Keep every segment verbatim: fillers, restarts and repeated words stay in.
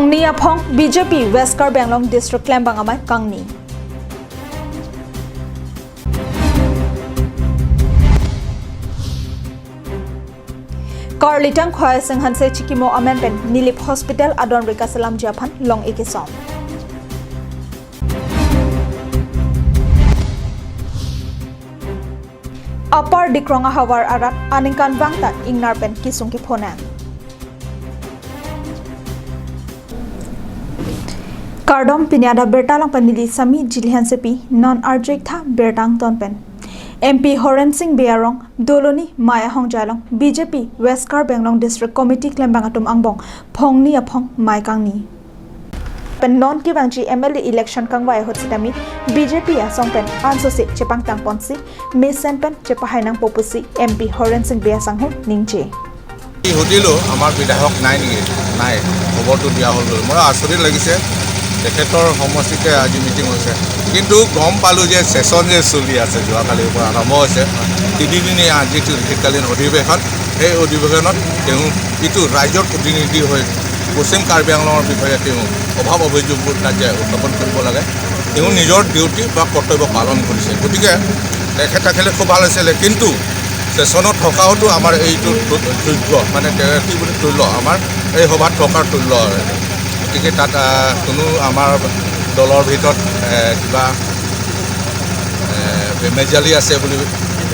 Ni aphong B J P West Karbi Anglong District klembang amei kangni. Karlitang Khoising Hanse chikimo amen pen Nilip Hospital adon rika selam japhan long-e kesom. Upper Dikrong ahavar arat aningkanvang ta ingnar pen kisung kiphonang. Kardom, pini adap birta along pen neli Sami Jili Hansepi, non arjik tha birta angton pen. M P Horen Sing Bey arong Doloni mei ahongjai along B J P West Karbi Anglong District Committee klembang atum angbong phongni aphong mei kangni. Pen non kevangji M L A election kangvai ahut sitame B J P asong pen ansose chepangtang ponsi mesen pen chepahai nangpo pusi M P Horen Sing Bey asangho ningje. সুধিলো, আমাৰ বিধায়ক নাই নেকি? নাই, খবৰটো দিয়া হ'ল বুলি। মই আচৰিত লাগিছে, তেখেতৰ সমষ্টিতে আজি মিটিং হৈছে, কিন্তু গম পালোঁ যে ছেছন যে চলি আছে, যোৱাকালিৰ পৰা আৰম্ভ হৈছে, তিনিদিনীয়া আজিটো শীতকালীন অধিৱেশন। সেই অধিৱেশনত তেওঁ যিটো ৰাইজৰ প্ৰতিনিধি হৈ পশ্চিম কাৰ্বি আংলঙৰ বিষয়ে তেওঁ অভাৱ অভিযোগবোৰ তাত যে উত্থাপন কৰিব লাগে, তেওঁ নিজৰ ডিউটি বা কৰ্তব্য পালন কৰিছে। গতিকে তেখেত থাকিলে খুব ভাল আছিলে, কিন্তু ছেছনত থকাওতো আমাৰ এইটো যোগ্য, মানে তে-, কি বুলি, তুল্য, আমাৰ এই সভাত থকাৰ তুল্য আৰু। গতিকে তাত, আহ, কোনো আমাৰ দলৰ ভিতৰত, এ, কিবা, এ, বেমেজালি আছে বুলি,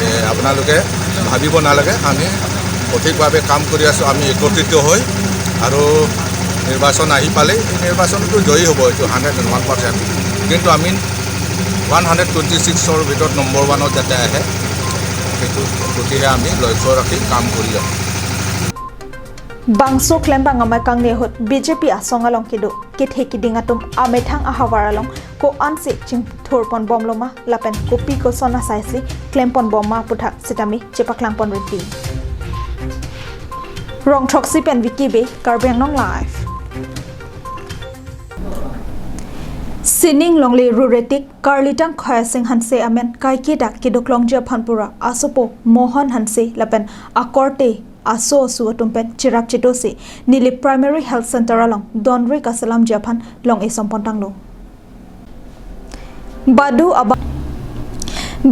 এ, আপোনালোকে ভাবিব নালাগে। আমি সঠিকভাৱে কাম কৰি আছোঁ। আমি একত্ৰিত হৈ আৰু নিৰ্বাচন আহি পালেই এই নিৰ্বাচনটো জয়ী হ'ব, এইটো হাণ্ড্ৰেড এণ্ড ওৱান পাৰ্চেণ্ট। কিন্তু আমি ওৱান হাণ্ড্ৰেড টুৱেণ্টি ছিক্সৰ ভিতৰত নম্বৰ ওৱানত যাতে আহে, সেইটো প্ৰতিহে আমি লক্ষ্য ৰাখি কাম কৰি যাম। Bangso klembang amei kangni ahut B J P asong along kedo kethe kiding atum amethang ahavar along ko-ansi chingthur ponbomlo ma lapen kopi koson asai si klem ponbom ma aputhak sitame chepaklang pon rinti. Rongthroksi pen Vicky Bey, Karbi Anglong Live. Sining longle ruretik Karlitang Khoising Hanse amen kaike dak kedoklongji aphan pura asopo Mohon Hanse lapen akorte aso asu atum pen cherap cheto si Nilip Primary Health Center along donri kaselamji aphan long-e som pontanglo. Badu abang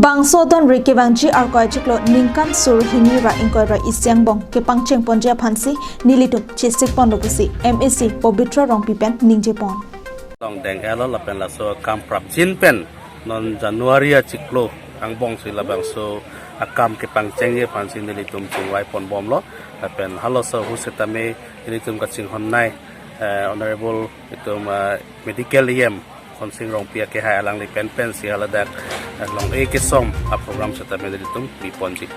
bangso donri kevangji Arkoi achiklo ningkan sur hini ra ingkoi ra isi angbong kepangcheng ponji aphansi nelitum chesik ponlo pusi M A C Pobitra Rongpi pen ningje pon. Long deng elo lapen laso akam prapjin pen non January achiklo angbong si labangso akam kepangchengji aphansi nelitum chingvai ponbomlo, lapen halaso ahut setame nelitum kachinghon nei, eh, Honorable itum, eh, Medical E M Khonsing Rongpi akehai alangli pen pensi haladak, eh, long-e kesom aprogram setame nelitum pi ponji.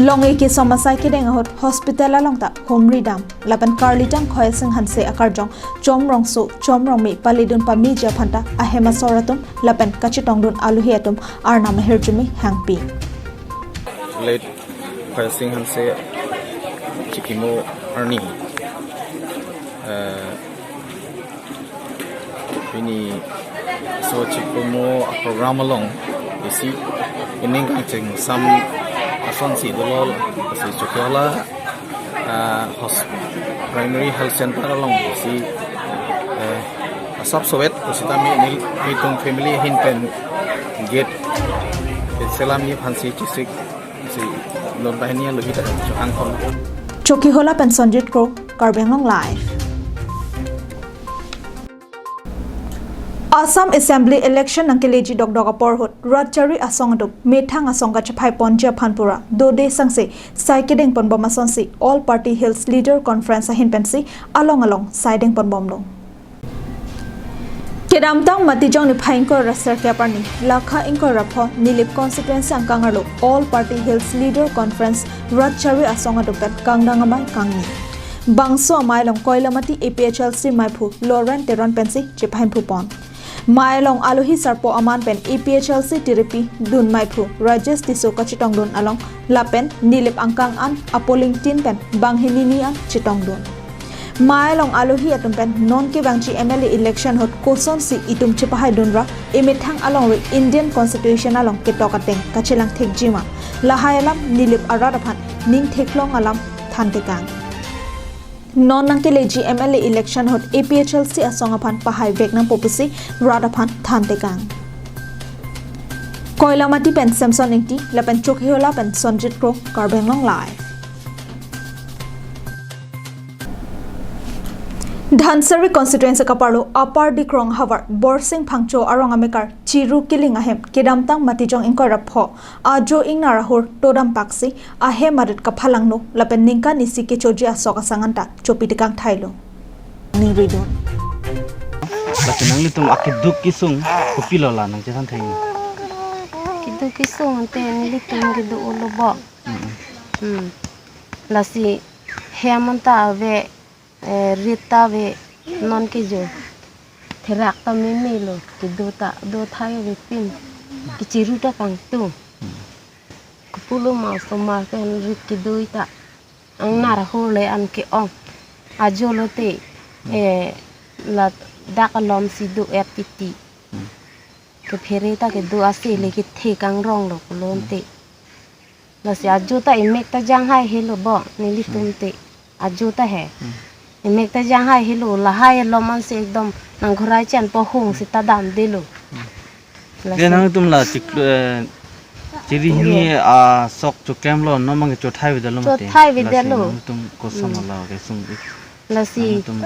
Long-e kesom asai kedeng ahut hospital along ta humri dam lapen Karlitang Khoising Hanse akarjong Chom Rongso, Chom Rongme paledun pameji aphan ta ahem asor atum lapen kachetongdun alohi atum arnam ahirjume hangpi. Late Khoising Hanse chikimo arni, eh, pini laso chikimo aprogram along isi ining kangcheng sam asonsi dolo, si Chokihola, ah, hos-, Primary Health Center along isi, eh, asap sowet pusitame neli, nelitum family ahin pen gate selamji aphansi chesik si lon banghini alohi ta chohang thom. Chokihola pen Sonjit Kro, Karbi Anglong Live. Assam Assembly election nangkeleji dokdok apor ahut rat chari asong atum methang asong kachephai ponji aphan pura dode sangse sai kedeng ponbom asonsi All Party Hills Leader Conference ahin pensi along along sai deng ponbomlo. Kedamtang Matijong niphai ingkoi ra sirkep arni, lakha ingkoi ra pho Nilip constituency angkang arlo All Party Hills Leader Conference rat chari asong atum pen kangdang amei kangni. Bangso amei along Koilamati A P H L C meiphu Loren Teron pensi chepahemphu pon. Mei along alohi sarpo aman pen A P H L C tiripi dun meiphu Rajesh Tisso kachetongdun along lapen Nilip angkang an a-polling tin pen banghini ni an chetongdun. Mei along alohi atum pen non kevangji M L A election ahut kosonsi itum chepahaidun ra emethang alongri Indian Constitution along ketok ateng kachelang thekji ma, lahai alam Nilip arat aphan ning theklong alam thantekang. Non nangkeleji M L A election ahut A P H L C asong aphan pahai vek nangpo pusi rat aphan thantekang. Koilamati pen Samson Ingti lapen Chokihola pen Sonjit Kro, Karbi Anglong Live. Dhansiri constituency kaparlo Upper Dikrong havar Borsing Phangcho arong amekar Chiru Killing ahem kedamtang Matijong ingkoi ra pho ajo ingnar ahur todam paksi ahem adet kaphalangno lapen ningkan isi kechoji asok asang anta chopitekang thailo. Ningridon. Lasi nanglitum akeduk kesung kopilo la nangchethan thai? Keduk kesung ante nelitum kedo-o lo bo. Mm. Hmm. Lasi hem anta ave, eh, rit ta ave, non kejo. Therak ta meme lo, kedo ta do thai avepin. Kechiru ta kangtung. Kopilo ma osomar pen rit kedo ta. Ingnar ahur le an ke-ong. Ajo lote, eh, ladak alom si do-et titi. Kephere ta kedo ase le kethe kangrong lo pulo ante. Lasi ajo ta emek ta janghai helo bo, nelitum te. Ajo ta he. Hmm. Emek ta janghai helo, lahai alom ansi ekdom nang ghorai chan pohong seta damdelo. Hmm. Lasi. Dia nangtum la chik, eh, chiri hini, ah, sok choklemlo, non abang chothai avedetlo mate. Chothai avedetlo. Lasi nangtum koson, hmm, la kesung ik. Lasi. Nangtum.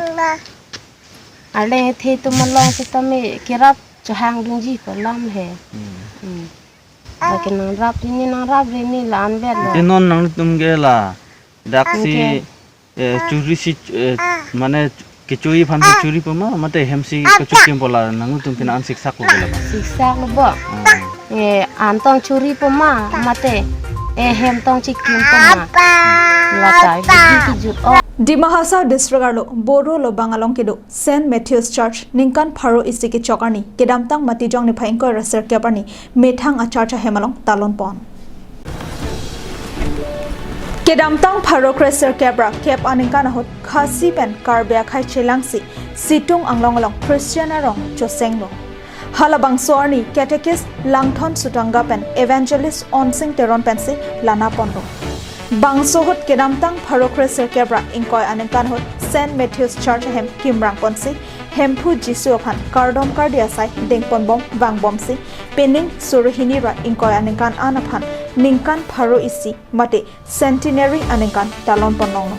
Arleng ethe atum along seta me kerap chohangdunji pu alam he. Hmm. Hmm. Lake nangrap rini nangrap rini la-an vet lo. Te non nangtum ke la daksi, okay, eh, churi si, eh, mane kechuri aphan si churi puma, mate hem si kachuklim pu la nangtum pina an siksak lo bola ba? Siksak lo bo. Ah. Eh, an tong churi puma, mate, eh, hem tong chiklim puma. Lata, bidi kijut o. Dima Hasao district arlo Boro Lobang along kedo Saint Matthew's Church ningkan pharo isi kechok arni kedamtang Matijong niphai ingkoi ra sirkep arni methang a-church ahem along talon pon. Kedamtang pharo kre sirkep ra kep aningkan ahut Khasi pen Karbi akhei chelangsi Situng Anglong along Christian arong chosenglo. Halabangso arni Catechist Langthon Sutanga pen Evangelist Onsing Teron pensi lana ponlo. Bangso ahut kedamtang pharo kre sirkep ra ingkoi aningkan ahut Saint Matthew's Church ahem kimrang ponsi Hemphu Jisu aphan kardom kardi asai dengponbom vangbomsi pining suri hini ra ingkoi aningkan an aphan ningkan pharo isi mate Centenary aningkan talon ponlonglo.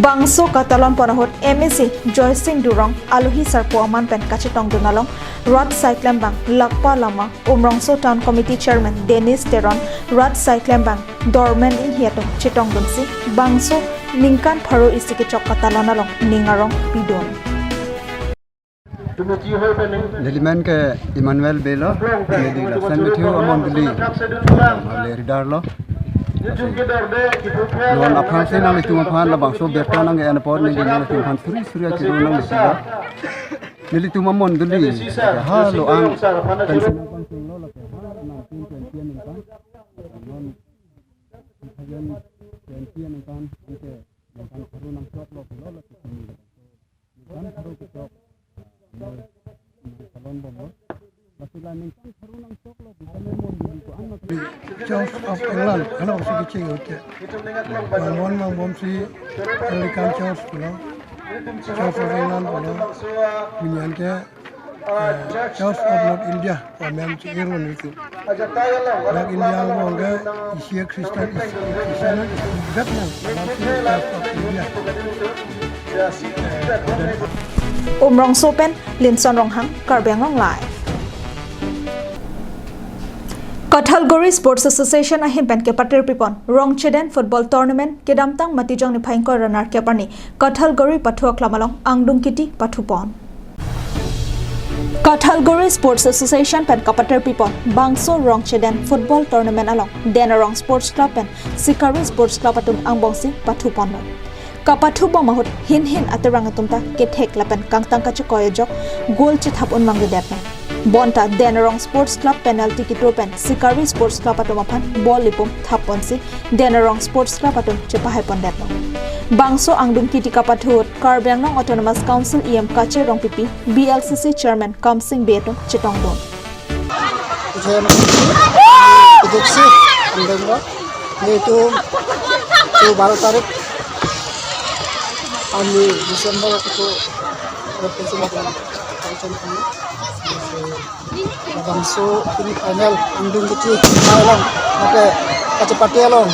Bangso katalon pon ahut M A C Joysing Durong alohi sarpo aman pen kachetongdun along rat saiklembang Lakpa Lama, Umrongso Town Committee Chairman Dennis Teron, rat saiklembang Dormen Inghi atum chetongdunsi bangso ningkan pharo isi kechok katalon along ning arong pidun. Neli men ke Emmanuel Bey lo, neli la Saint Matthew amondoli, le leader lo. Non aphrangsi nanglitum aphan labangso birta nang-en apot neli nanglitum aphan suri suri akiro nangli sila. Nelitum amondoli, ha lo-an pensi nangpangcheng lo, lake ha nangpin pensi nangpang. Non pensi nangpang, anke nangpang pharo nangchok lo, lo, lake. Ningkan pharo kechok. Nangpalon bomlo. Lasi la ningkan pharo nangchoklo, bisa memon dulu ko anak. Church of England, halo si kecheng oke. Vangbom vangbomsi Anglican Church pulo. Church of England pulo. Minyan ke, eh, Church of North India, amen si irun itu. Dak India angbong ke isi Christian, isi Christian, isi Christian, isi Christian, isi Christian, isi Christian. Umrongso pen Linson Ronghang, Karbi Anglong Live. Kathalguri Sports Association ahin pen kepatir pipon Rongcheden Football Tournament kedamtang Matijong niphai ingkoi ra nerkep arni Kathalguri pathu aklam along angdung kiti pathu pon. Kathalguri Sports Association pen kapatir pipon bangso Rongcheden Football Tournament along Denarong Sports Club pen Sikari Sports Club atum angbongsi pathu ponlo. Kapathu bom ahut hin hin aterang atum ta kethek lapen kangtang kachekoi ajok goal chethap unmang gedetlo. Bonta Denarong Sports Club penalty kedo pen Sikari Sports Club atum aphan ball ipum thap ponsi Denarong Sports Club atum chepahai pondetlo. Bangso angdung kiti kapathu ahut Karbi Anglong Autonomous Council E M Kache Rongpipi, B L C C Chairman Kamsing Bey atum chetongdun. Ijen, ijen si, andeng lo. Nelitum, tu baro tarik, Kali December kutu represent function kami. Labangso semi final angdeng kiti along mate kachepate along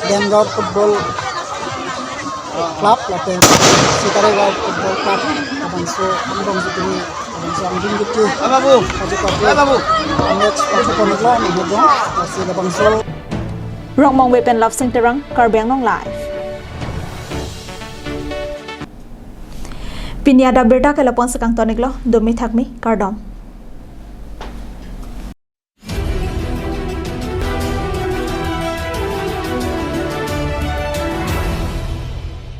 Denggaon Football Club lapen Sitaregaon Football Club labangso angbong sitini labangso angdeng kiti Babu. Kachepate Babu. Match pachepon iklo nang hojong lasi labangso. Rongmongve pen Lapsing Terang, Karbi Anglong Live. Pini adap birta ke lapu-an si kangton iklo, domi thakmi, kardom.